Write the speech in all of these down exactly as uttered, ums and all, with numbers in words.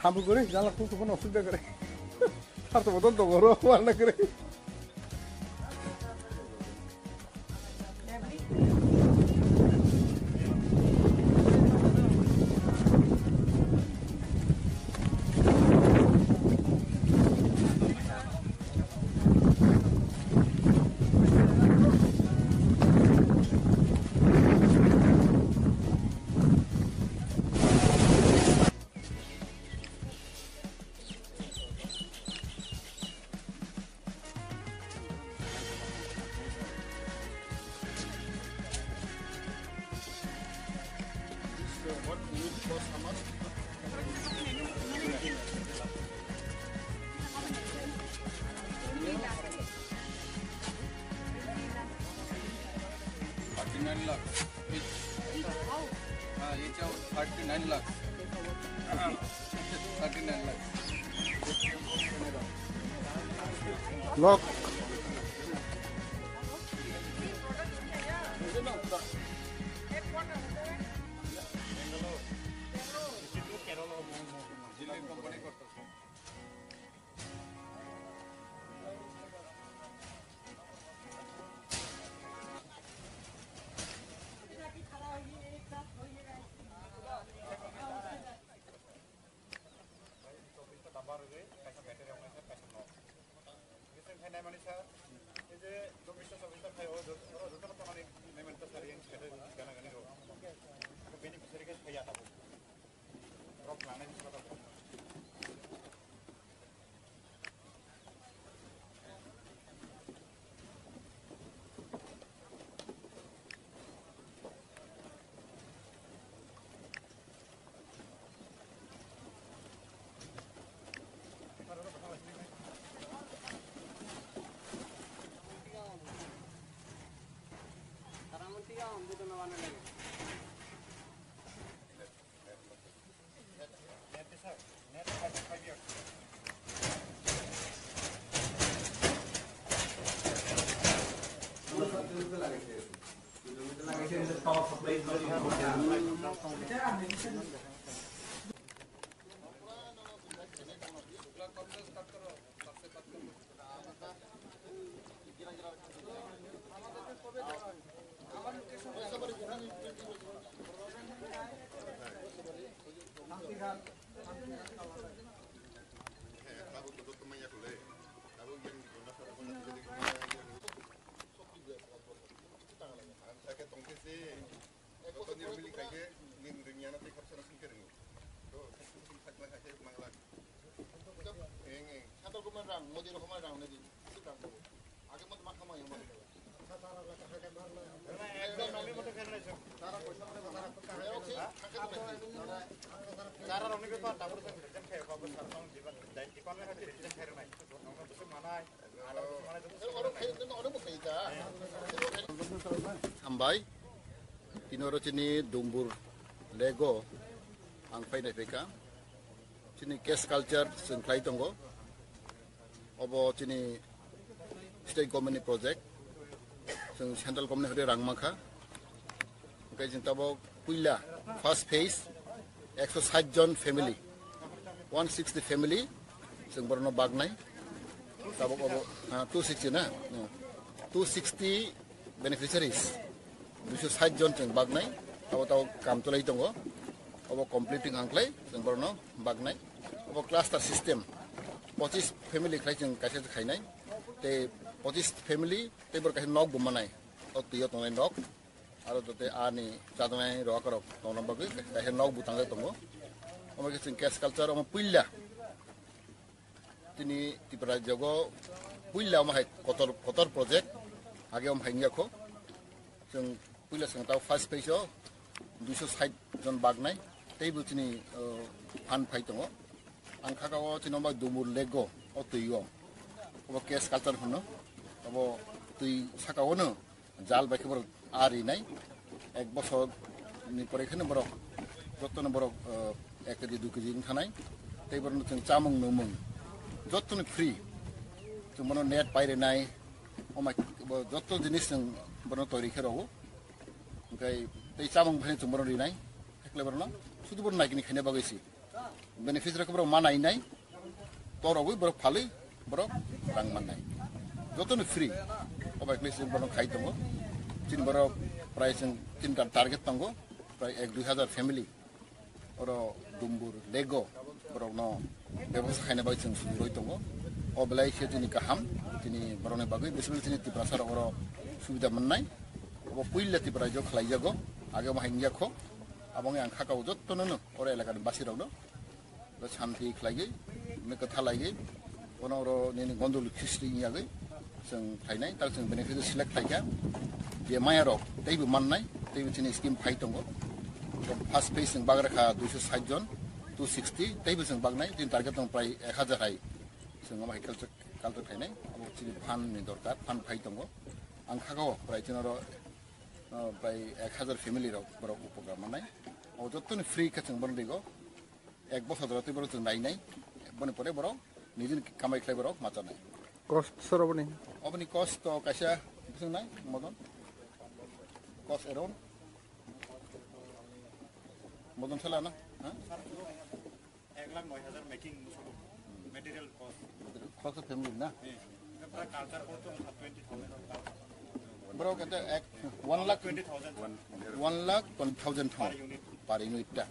Hambu gore, jala kutu kono osubida gore. Har to bodol to goro, wala gore. Thirty nine lakhs each. Ah, each of thirty nine lakhs. Thirty nine lakhs. Lok. Central government rang, Modi rokom rang nadi, sik rang bo. Age mot ma khamai yo mot. Tara roni ko ta tabur sa, jen khe ko sar tong jiban, dai jiban khe jen khe nai. Nong no bisi manai. Hambai, tini oro chini Dumbur lego ang phai nai phaikha. Chini case culture chwng khlai tongo. Obo chini state government ni project. Chwng central government ni hwdai rang mankha. Hwnkhe chwng tabok puila first phase ekso sait jon family, one sixty family chwng borokno baknai. Tabok obo, ah, two sixty na? Hmm. Two sixty beneficiaries, duiso sait jon chwng baknai. Abo tabok kam cholai tongo. Obo completing ang khlai chwng borokno baknai. Obo cluster system, pochis family khlai chwng kaisa khainai. Tei pochis family tei borok kaisa nok bo manai. O twi o tongnai nok. Aro joto ani chajaknai rok rok tongna bagwi kaisa nok bo tangjak tongo. Omo khe chwng case culture omo puila. Tini Tripura rajyogo puila omo hai kotor, kotor project age omo hai wngya kho. Chwng puila chwng tao first phase o duiso sait jon baknai tei bo chini, uh, fund phai tongo. Ang kha o chini omo Dumur lego o twi o. Obo case culture hwno. Obo twi saka o no. Jal bai khe borok a rinai, ek bosor ni pore khe borok jotono borok, eh, ek kg dui kg wng thanai, tei borokno chwng chamung nwngmung jotono free, chwng bono net pai rinai, omai bo joto jinis chwng bono toiri khe rwo, hwnkhe tei chamung phai chwng bono rinai, hakhe borokno sudu bono naikini khaina bagwi si. Beneficiary khe borok ma nainai, torogwi borok phalwi borok rang mannai. Jotono free. Obai khlai chwng bono khai tongo. Chini borok prai chwng chini tar-, target tongo, prai ek dui hazar family. Oro Dumbur lego borokno bebosta khaina bai chwng sujuroi tongo. O belai khe chini kaham, chini borokni bagwi, basically chini Tiprasa rok oro subida mannai. Obo puila Tripura rajyo khlaijago, age omo hai wngya kho. Abo wngya ang khakao jottono no oro elakani basirokno shanti khlaiwi, mekotha laiwi, bono oro nini gondol khisti wngya gwi chwng khlainai, tak chwng beneficiary select khlaikha. Je maya rok teibo mannai, teibo chini scheme phai tongo. First phase chwng bagrakha duiso sait jon, two sixty, teibo chwng bagnai, chini target tong prai ek hazar hai chwng omo hai culture, culture khlainai, abo chini fund ni dorkar, fund phai tongo. Ang khakao prai chini oro, uh, prai ek hazar family rok borok upokar mannai. O jottoni free khe chwng bono rigo. Ek bosor jora twi borok chwng nainai, boni pore borok nijini kamai khlai borok machanai. Cost sor oboni? Oboni cost to kaisa bising nai modon. Cost around modon sala na? Ha? Ek lakh noi hazar making musulo. Material cost. Khoroksa family na? Eh, pura culture cost to twenty thousand. Borok kete ek one lakh, twenty thousand. One lakh twenty thousand thang per unit ta.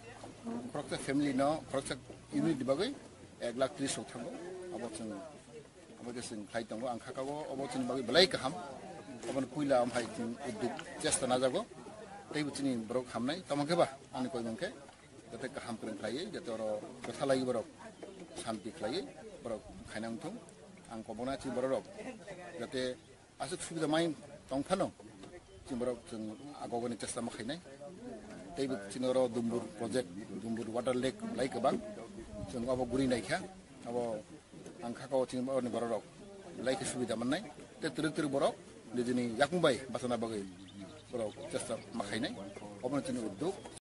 Khoroksa family no, khoroksa unit ni bagwi ek lakh tris rok thango. Abo chwng, abo khe chwng khlai tongo. Ang khakao obo chini bagwi belai kaham. Obo puila am hai chwng uddog chesta najago. Teibo chini borok hamnai. Tamo khe ba ani koi mangkhe jate kaham kwrwng khlaiwi, jate oro kwthalai borok shanti khlaiwi borok khaina wngthung. Ang kobona chini borok rok jate aswk subida mai tong phano, chini borok chwng agogoni chesta ma khainai. Teibo chini oro Dumbur project, Dumbur water lake belai kwbang. Chwng obo guri naikha, abo ang khakao chini borokni borok rok belai khe subida mannai. Tei twrwk twrwk borok nijini yakung bai bachana bagwi borok chesta ma khainai. Obono chini uddog.